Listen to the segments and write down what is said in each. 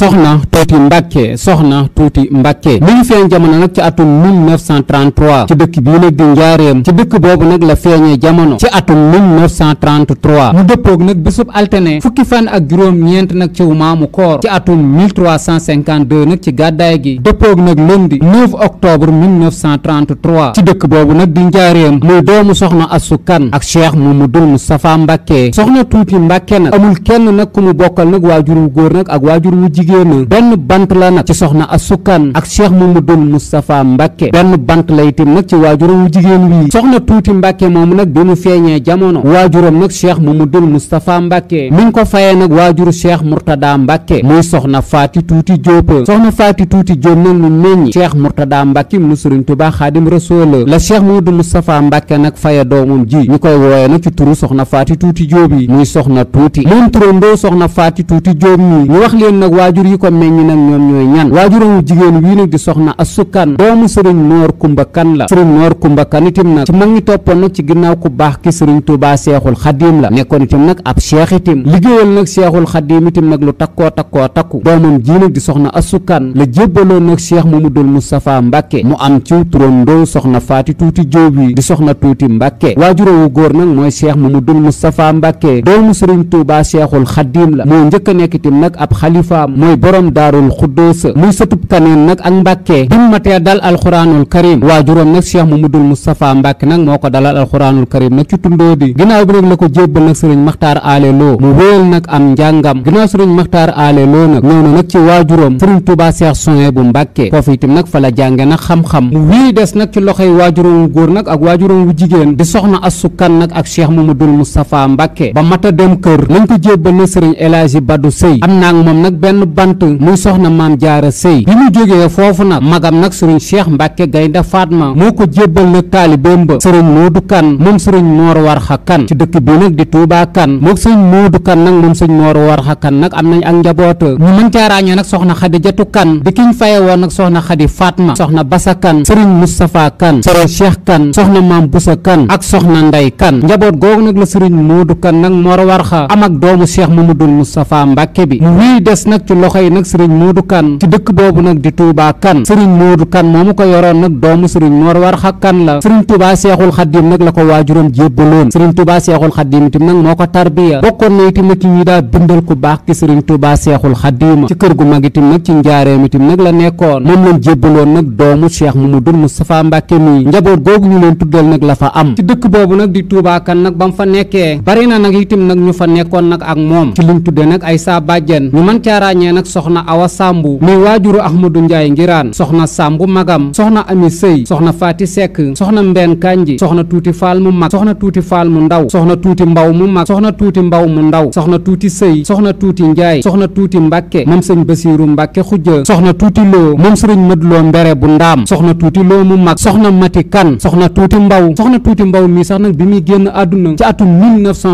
soxna tuuti Mbàkke soxna tuuti Mbàkke mi ngi feeñ jamono nag ci atum 1933 ci dëkk bii nag di njaareem ci dëkk boobu nag la feeñee jamono ci atum 1933 mu dëppoog nag bésub altine fukki fan ak juróom-ñeent nag ci maamu koor ci atum 1352 nag ci gàddaay gi dëppoog nag lundi 9 octobre 1933 ci dëkk boobu nag di njaareem muy doomu soxna Astou Kane ak Cheikh Mamadou Moustapha Mbàkke soxna tuuti Mbàkke nag amul kenn nag ku mu bokkal nag waajur wu góor nag ak waajur wu jigéen benn bant la nag ci soxna Astou Kane ak Cheikh Mamadou Moustapha Mbàkke benn bant la itam nag ci waajuram wu jigéen wi soxna tuuti Mbàkke moomu nag bi mu feeñee jamono waajuram nag Cheikh Mamadou Moustapha Mbàkke mi ngi ko fayee nag waajuru Cheikh Mourtada Mbàkke muy soxna Faati Tuuti Jóob soxna Faati Tuuti Jóob nag mu meññi Cheikh Mourtada Mbàkke mu Sëriñ Tuubaa Xaadim Rasuul la Cheikh Mamadou Moustapha Mbàkke nag faye doomam ji ñu koy wooye nag ci turu soxna Faati Tuuti Jóob yi muy soxna tuuti moom turandoo soxna Faati Tuuti Jóob mi ñu wax leen nag waajur yi ko meññi nag ñoom ñooy ñan waajuram wu jigéen wii nag di soxna Astou Kane doomu Sëriñ Noor Kumba Kan la Sëriñ Noor Kumba Kan itam nag ci mag ñi toppoon nag ci ginnaaw ku baax ki Sëriñ Tuubaa Seexul Xadiim la nekkoon itam nag ab cheikh itam liggéeyal nag Seexul Xadiim itam nag lu takkoo takku doomam ji nag di soxna Astou Kane la jébbaloon nag Cheikh Mamadou Moustapha Mbàkke mu am ci turandoo soxna Faati Tuuti Jóob yi di soxna tuuti Mbàkke waajuram wu góor nag mooy Cheikh Mamadou Moustapha Mbàkke doomu Sëriñ Tuubaa Seexul Xadiim la moo njëkk a nekk itam nag ab xalifaam mooy borom daarul Xuddoos muy sëtub Kaneen nag ak Mbàkke bi mu matee dal alxuraanul karim waajuram nag Cheikh Mamadou Moustapha Mbàkke nag moo ko dalal alxuraanul karim nag ci tundoo di ginnaaw bi nag la ko jébbal nag Sëriñ Maxtaar Aale Lo mu wéyal nag am njàngam ginnaaw Sëriñ Maxtaar Aale Lo nag ñëw na nag ci waajuram Sëriñ Tuubaa Seex Soye bu Mbàkke foofu itam nag fa la jànge nag xam-xam mu wii des nag ci loxoy waajuram wu góor nag ak waajuram wu jigéen di soxna Astou Kane nag ak Cheikh Mamadou Moustapha Mbàkke ba mata dem kër lañ ko jébbal nag Sëriñ El Hadji Badou Sëy am naag moom nag benn bant muy soxna Maam Jaara Sëy bi mu jógee foofu nag magam nag Sëriñ Cheikh Mbàkke Gaynde Fatma moo ko jébbal nag taalibeem ba Sëriñ Moodu Kan moom Sëriñ Moor Warxa Kan ci dëkk bi nag di Tuubaa Kan mook Sëriñ Moodu Kan nag moom Sëriñ Moor Warxa Kan nag am nañ ak njaboot ñu mën caa ràññee nag soxna Xadijatu Kan di kiñ faye woon nag soxna Xadi Fatma soxna Basa Kan Sëriñ Moustapha Kan Sëriñ Cheikh Kan soxna Maam Busa Kan ak soxna Ndey Kan njaboot googu nag la Sëriñ Moodu Kan nag Moor Warxa am ak doomu Cheikh Mamadou Moustapha Mbàkke bi mu wii des nag ci loxo yi nag Sëriñ Moodu Kan ci dëkk boobu nag di Tuubaa Kan Sëriñ Moodu Kan moomu ko yoroon nag doomu Sëriñ Moor Warxa Kan la Sëriñ Tuubaa Seexul Xadiim nag la ko waajuram jébbaloon Sëriñ Tuubaa Seexul Xadiim itam nag moo ko tarbiya bokkoon na itam nag ci ñi daa bindal ku baax ki Sëriñ Tuubaa Seexul Xadiim ci kër gu mag itam nag ci njaareem itam nag la nekkoon moom lañ jébbaloon nag doomu Cheikh Mamadou Moustapha Mbàkke mi njaboot googu ñu leen tuddal nag la fa am ci dëkk boobu nag di Tuubaa Kan nag ba mu fa nekkee bari na nag itam nag ñu fa nekkoon nag ak moom ci liñ tudde nag ay saa bàjjen ñu mën caa ràññee nag soxna Awa Sambu muy waajuru Ahmadou Njaay Ngiraan soxna Sambu magam soxna Ami Sëy soxna Faati Sekk soxna Mbeen Kanji soxna Tuuti Faal mu mag soxna Tuuti Faal mu ndaw soxna Tuuti Mbaw mu mag soxna Tuuti Mbaw mu ndaw soxna Tuuti Sëy soxna Tuuti Njaay soxna Tuuti Mbàkke moom sëñ Basiiru Mbàkke Xujja soxna Tuuti Loo moom sëriñ Madloo Mbere bu Ndaam soxna Tuuti Loo mu mag soxna Mati Kan soxna Tuuti Mbaw soxna Tuuti Mbaw mi sax nag bi muy génn àdduna ci atum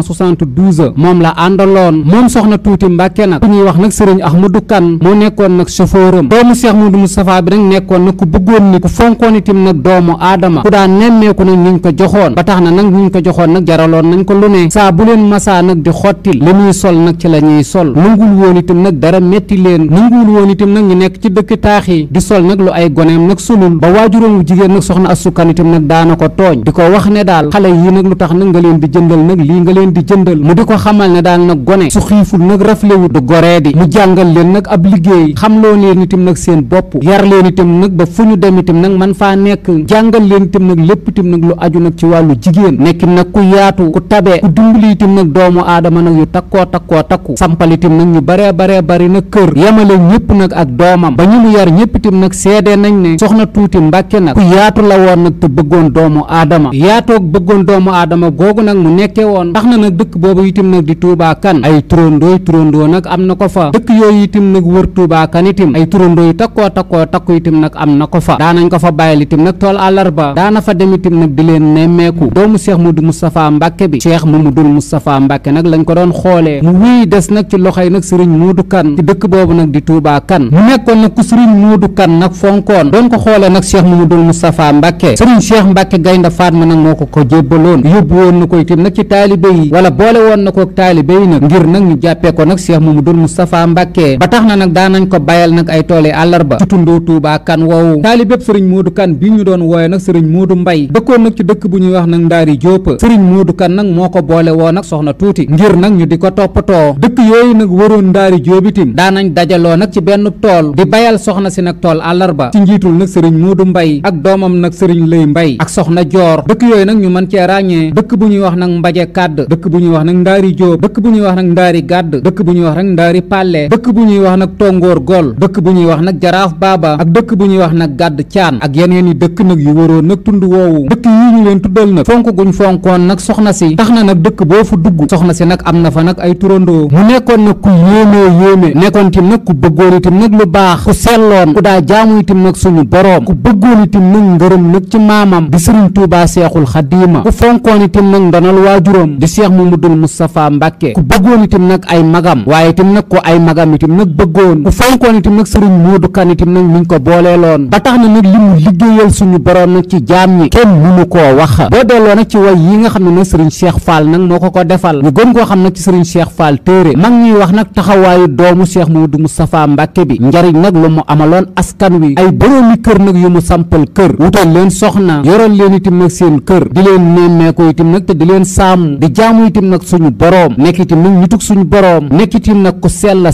1972 moom la àndaloon moom soxna Tuuti Mbàkke nag ku ñuy wax nag sëriñ Ahmadou Kan moo nekkoon nag chauffeuram doomu Cheikh Mamadou Moustapha bi nag nekkoon nag ku bëggoon nit ku fonkoon itam nag doomu aadama ku daan nemmeeku nag niñ ko joxoon ba tax na nag niñ ko joxoon nag jaraloon nañ ko lu ne saa bu leen masaa nag di xottil li muy sol nag ci la ñuy sol nangul woon itam nag dara metti leen nangul woon itam nag ñu nekk ci dëkk taax yi di sol nag lu ay goneem nag sulul ba waajuram wu jigéen nag soxna Astou Kane itam nag daana ko tooñ di ko wax ne daal xale yi nag lu tax nag nga leen di jëndal nag lii nga leen di jëndal mu di ko xamal ne daal nag gone su xiiful nag raflewu du goree di mu jàngal leen nag ab liggéey xamloo leen itam nag seen bopp yar leen itam nag ba fu ñu dem itam nag man faa nekk jàngal leen itam nag lépp itam nag lu aju nag ci wàllu jigéen nekk nag ku yaatu ku tabe ku dimbali itam nag doomu aadama nag yu takku sampal itam nag ñu baree bari nag kër yemale ñëpp nag ak doomam ba ñu mu yar ñëpp itam nag seede nañ ne soxna Tuuti Mbàkke nag ku yaatu la woon nag te bëggoon doomu aadama yaatoog bëggoon doomu aadama googu nag mu nekkee woon tax na nag dëkk boobu itam nag di Tuubaa Kan ay turandoo nag am na ko fa dëkk yooyu itam nag wër Tuubaa Kan itam ay turandoo yu takku itam nag am na ko fa daanañ ko fa bàyyil itam nag tool àllarba daana fa dem itam nag di leen nemmeeku doomu Cheikh Mamadou Moustapha Mbàkke bi Cheikh Mamadou Moustapha Mbàkke nag lañ ko doon xoolee mu wéy des nag ci loxoy nag Sëriñ Moodu Kan ci dëkk boobu nag di Tuubaa Kan mu nekkoon nag ku Sëriñ Moodu Kan nag fonkoon doon ko xoolee nag Cheikh Mamadou Moustapha Mbàkke Sëriñ Cheikh Mbàkke Gaynde Fatma nag moo ko jébbaloon yóbbu woon na ko itam nag ci taalibe yi wala boole woon na ko taalibe yi nag ngir nag ñu jàppee ko nag Cheikh Mamadou Moustapha Mbàkke ba tax na nag daanañ ko bayal nag ay tooli àllarba ci tundu Touba kan woowu taalibépp sëriñ Moodu Kan bi ñu doon wooye nag sëriñ Moodu Mbay dëkkoon nag ci dëkk bu ñuy wax nag Ndaari Jóob sëriñ Moodu Kan nag moo ko boole woo nag soxna tuuti ngir nag ñu di ko toppatoo dëkk yooyu nag waroon Ndaari Jóob itam daanañ dajaloo nag ci benn tool di bayal soxna si nag tool àllarba ci njiitul nag sëriñ Moodu Mbay ak doomam nag sëriñ Lay Mbay ak soxna Joor dëkk yooyu nag ñu mën cee ràññee dëkk bu ñuy wax nag Mbaje Kàdd dëkk bu ñuy wax nag Ndaari Jóob dëkk bu ñuy wax nag Ndaari Gàdd dëkk bu ñuy wax nag Ndaari Pàlle dëkk bu ñuy wax nag Tongoor Gol dëkk bu ñuy wax nag Jaraaf Baaba ak dëkk bu ñuy wax nag Gàdd Caan ak yeneen yi dëkk nag yu waroon nag tund woowu dëkk yi ñu leen tuddal nag fonk guñ fonkoon nag soxna si tax na nag dëkk boo fu dugg soxna si nag am na fa nag ay turandoo mu nekkoon nag ku yéeme nekkoon tim nag ku bëggoon itam nag lu baax ku selloon ku daa jaamu itam nag suñu boroom ku bëggoon itam nag ngërëm nag ci maamam di sëriñ Tuubaa Seexul Xadiima ku fonkoon itam nag ndonal waajuram di Seex Mamadul Mustafaa Mbàkke ku bëggoon itam nag ay magam waaye itam nag ko ay magam itam nag bëggoon ku fonkoon itam nag sëriñ Moodu Kan itam nag niñ ko booleeloon ba tax na nag li mu liggéeyal suñu boroom nag ci jaam ñi kenn mënu koo wax boo delloo nag ci way yi nga xam ne nag sëriñ Cheikh Fall nag moo ko defal ñu gën koo xam nag ci sëriñ Cheikh Fall téere mag ñuy wax nag taxawaayu doomu Cheikh Mamadou Moustapha Mbàkke bi njariñ nag lu mu amaloon askan wi ay boroomi kër nag yu mu sampal kër wutal leen soxna yoral leen itam nag seen kër di leen nemmeeku itam nag te di leen sàmm di jaamu itam nag suñu boroom nekk itam nag nitug suñu boroom nekk itam nag ku sell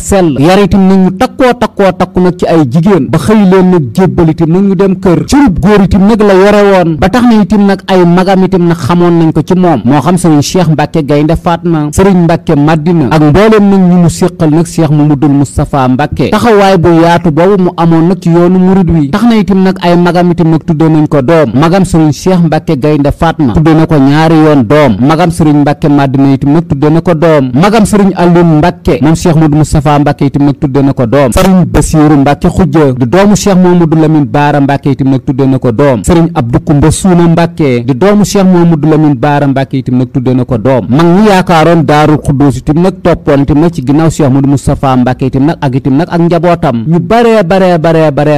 yar itam nag ñu takku nag ci ay jigéen ba xëy leen nag jébbal itam nag ñu dem kër curub góor itam nag la yore woon ba tax na itam nag ay magam itam nag xamoon nañ ko ci moom moo xam sëriñ Cheikh Mbàkke Gaynde Fatma sëriñ Mbàkke Madina ak mbooleem nag ñu mu séqal nag Cheikh Mamadul Moustapha Mbàkke taxawaay bu yaatu boobu mu amoon nag ci yoonu murid wi tax na itam nag ay magam itam nag tuddee nañ ko doom magam sëriñ Cheikh Mbàkke Gaynde Fatma tuddee na ko ñaari yoon doom magam sëriñ Mbàkke Madina itam nag tuddee na ko doom magam sëriñ Alioune Mbàkke moom Cheikh Mamadou Moustapha Mbàkke itam nag tuddee na ko doom sëriñ Basiiru Mbàkke Xujja di doomu Cheikh Mamadou Lamine Baara Mbàkke itam nag tuddee na ko doom sëriñ Abdou Kumba Suuna Mbàkke di doomu Cheikh Mamadou Lamine Baara Mbàkke itam nag tuddee na ko doom mag ñi yaakaaroon Daarul Xuddoos itam nag toppoon itam nag ci ginnaaw Cheikh Mamadou Moustapha Mbàkke itam nag ak itam nag ak njabootam ñu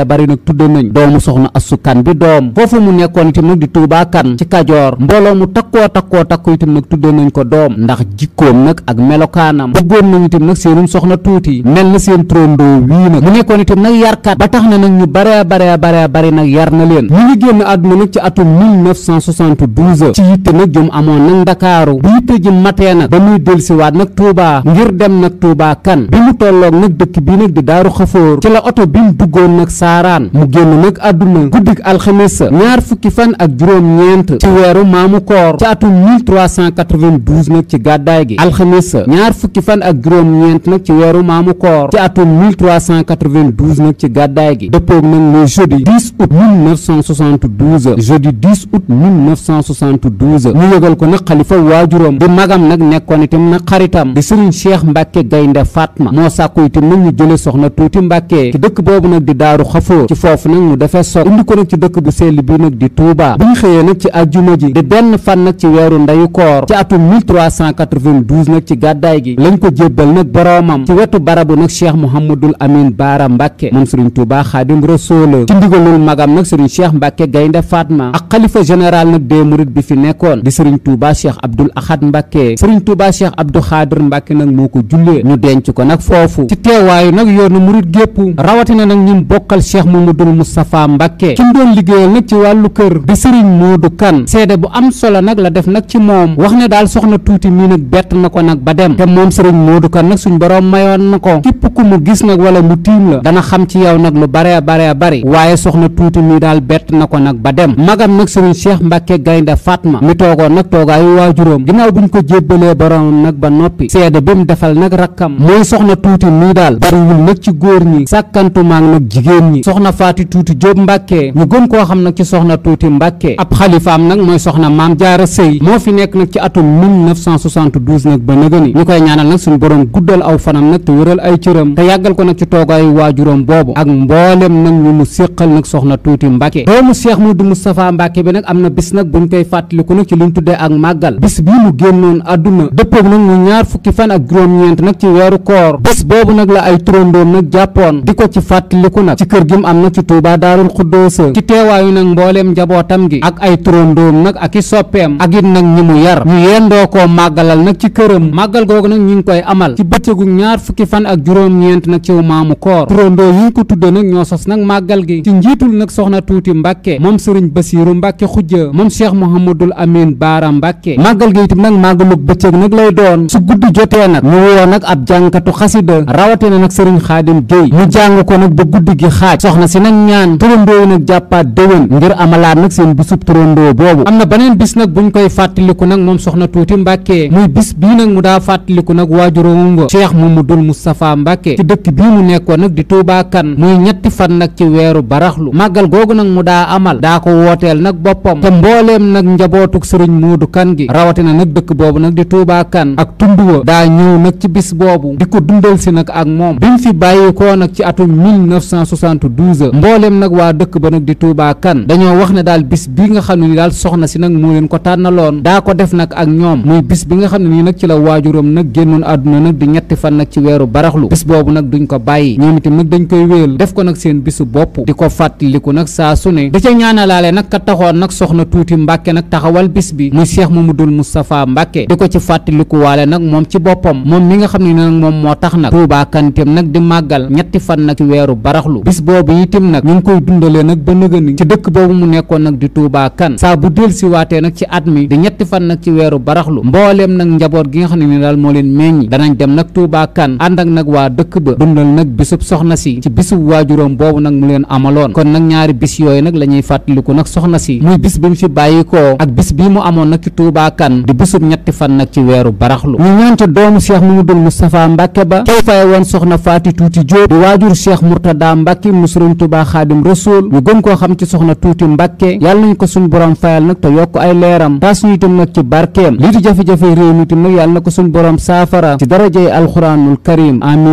bari nag tuddee nañ doomu soxna Assu Kan bi doom foofu mu nekkoon itam nag di Tuubaa Kan ci Kajoor mbooloo mu takkoo itam nag tuddee nañ ko doom ndax jikkoom nag ak melokaanam bëggoon nañ itam nag seenum soxna tuuti mel na seen trondoo wii nag mu nekkoon itam nag yarkat ba tax na nag ñu bari nag yar na leen ñu ngi génn àdduna nag ci atum 1972 ci yitte nag jum amoon nag Ndakaaru bu yitte ji matee nag ba muy delsiwaat nag Tuubaa ngir dem nag Tuubaa Kan bi mu tolloog nag dëkk bii nag di Daaru Xafoor ci la oto bi mu duggoon nag saaraan mu génn nag àdduna guddik alxames ñaar fukki fan ak juróom-ñeent ci weeru maamu koor ci atum 1392 nag ci gàddaay gi alxames ñaar fukki fan ak juróom-ñeent nag ci weeru maamu koor ci atum 1392 nag ci gàddaay gi dëppoog nag le jeudi 10 août 1972 jeudi 10 août 1972 ñu yëgal ko nag xalifa waajuram di magam nag nekkoon itam nag xaritam di sëriñ Cheikh Mbàkke Gaynde Fatma moo sàkku itam nag ñu jële soxna tuuti Mbàkke ci dëkk boobu nag di Daaru Xafoor ci foofu nag mu defee soog indi ko nag ci dëkk bu sell bi nag di Touba bu ñu xëyee nag ci àjjuma ji di benn fan nag ci weeru ndeyu koor ci atum 1392 nag ci gàddaay gi lañ ko jébbal nag boroomam ci wetu barabu nag Cheikh Mouhamadul Amin Baara Mbàkke moom sëriñ Touba Xaadim Rasuul ci ndigalul magam nag sëriñ Cheikh Mbàkke Gaynde Fatma ak xalifa général nag des mourides bi fi nekkoon di sëriñ Touba Cheikh Abdoul Ahad Mbàkke sëriñ Touba Cheikh Abdou Xaadir Mbàkke nag moo ko jullee ñu denc ko nag foofu ci teewaayu nag yoonu murid gépp rawatina nag ñim bokkal Cheikh Mamadul Moustapha Mbàkke ki mu doon liggéeyal nag ci wàllu kër di sëriñ Moodu Kan seede bu am solo nag la def nag ci moom wax ne daal soxna tuuti mii nag bett na ko nag ba dem te moom sëriñ Moodu Kan nag suñ boroom mayoon na ko képp ku mu gis nag wala mu tiim la dana xam ci yow nag lu bare bari waaye soxna tuuti mii daal bett na ko nag ba dem magam nag sëriñ Cheikh Mbàkke Gaynde Fatma mi toogoon nag toogaayu waajuróom ginnaaw buñ ko jébbalee boroomam nag ba noppi seede bi mu defal nag rakkam mooy soxna tuuti mii daal bariwul nag ci góor ñi sàkkantumaak nag jigéen ñi soxna Faati Tuuti Jóob Mbàkke ñu gën koo xam nag ci soxna tuuti Mbàkke ab xalifaam nag mooy soxna Maam Jaara Sëy moo fi nekk nag ci atum 1972 nag ba nëgëni ñu koy ñaanal nag suñu boroom guddal aw fanam nag te wëral ay cëram te yàggal ko nag ci toogaayu waajuróom boobu ak mboolem nag ñu mu séqal nag soxna tuuti Mbàkke doomu Cheikh Modou Moustapha Mbàkke bi nag am na bis nag buñ koy fàttaliku nag ci luñ tuddee ak màggal bis bii mu génnoon àdduna dëppoog nag mu ñaar fukki fan ak juróom-ñeent nag ci weeru koor bés boobu nag la ay turandoom nag jàppoon di ko ci fàttaliku nag ci kër gi mu am nag ci Touba Daarul Xuddoos ci teewaayu nag mbooleem njabootam gi ak ay turandoom nag ak i soppeem ak it nag ñi mu yar ñu yendoo koo màggalal nag ci këram màggal googu nag ñi ngi koy amal ci bëccëgu ñaar fukki fan ak juróom-ñeent nag ci maamu koor turandoo yi ko tudde nag ñoo sos nag màggal gi ci njiitul nag soxna tuuti Mbàkke moom sëriñ Basiiru Mbàkke xujja moom cheikh Mouhamadul Amin Baara Mbàkke màggal gi itam nag màggalug bëccëg nag lay doon su guddi jotee nag ñu woo nag ab jàngkatu xasida rawatina nag sëriñ Xaadim Géey mu jàng ko nag ba guddi gi xaaj soxna si nag ñaan turandoo yi nag jàppaat déwén ngir amalaat nag seen bisub turandoo boobu am na beneen bis nag buñ koy fàttaliku nag moom soxna tuuti Mbàkke muy bis bii nag mu daa fàttaliku nag waajuróom wa cheikh Mamadul Moustapha Mbàkke ci dëkk bii mu nekkoon nag di Tuubaa kan muy ñetti fan nag ci weeru baraxlu màggal googu nag mu daa amal daa ko wooteel nag boppam te mbooleem nag njabootuk sëriñ Moodu Kan gi rawatina nag dëkk boobu nag di Tuubaa kan ak tund wa daa ñëw nag ci bis boobu di ko dundal si nag ak moom bi mu fi bàyyikoo nag ci atum 1972 mbooleem nag waa dëkk ba nag di Tuubaa kan dañoo wax ne daal bis bi nga xam ne ni daal soxna si nag moo leen ko tànnaloon daa ko def nag ak ñoom muy bis bi nga xam ne nii nag ci la waajuram nag génnoon àdduna nag di ñetti fan nag ci weeru baraxlu bis boobu nag duñ ko bàyyi ñoom itam nag dañ koy wéyal def ko nag seen bisu bopp di ko fàttaliku nag saa su ne da ca ñaanalaale nag ka taxoon nag soxna tuuti Mbàkke nag taxawal bis bi muy Cheikh Mamadul Moustapha Mbàkke di ko ci fàttaliku waale nag moom ci boppam moom mi nga xam ne nag moom moo tax nag Tuubaa kan itam nag di màggal ñetti fan nag ci weeru baraxlu bis boobu itam nag ñu ngi koy dundalee nag ba nëgëni ci dëkk boobu mu nekkoon nag di Tuubaa kan saa bu del si waatee nag ci at mi di ñetti fan nag ci weeru baraxlu mbooleem nag njaboot gi nga xam ne ni daal moo leen meññi danañ dem nag Tuubaa kan ànd ak nag waa dëkk ba dundal nag bisub soxna si ci bisub waajuróom boobu nag mu leen amaloon kon nag ñaari bis yooyu nag la ñuy fàttaliku nag soxna si muy bis bi mu fi bàyyikoo ak bis bii mu amoon nag ci Tuubaa kan di bisub ñetti fan nag ci weeru baraxlu ñu ñaan ca doomu Cheikh Mamadul Moustapha Mbàkke ba tey faye woon soxna Faati Tuuti Jóob di waajur Cheikh Murtada Mbàkke mu Sëriñ Tuubaa Xaadim Rasuul ñu gën koo xam ci soxna Tuuti Mbàkke yàlla nañ ko suñ borom fayal nag te yokk ay leeram taas ñu itam nag ci barkeem lii di jafe-jafe réew mi itam nag yàlla na ko suñ borom saafara ci darajey alxuraanul karim amin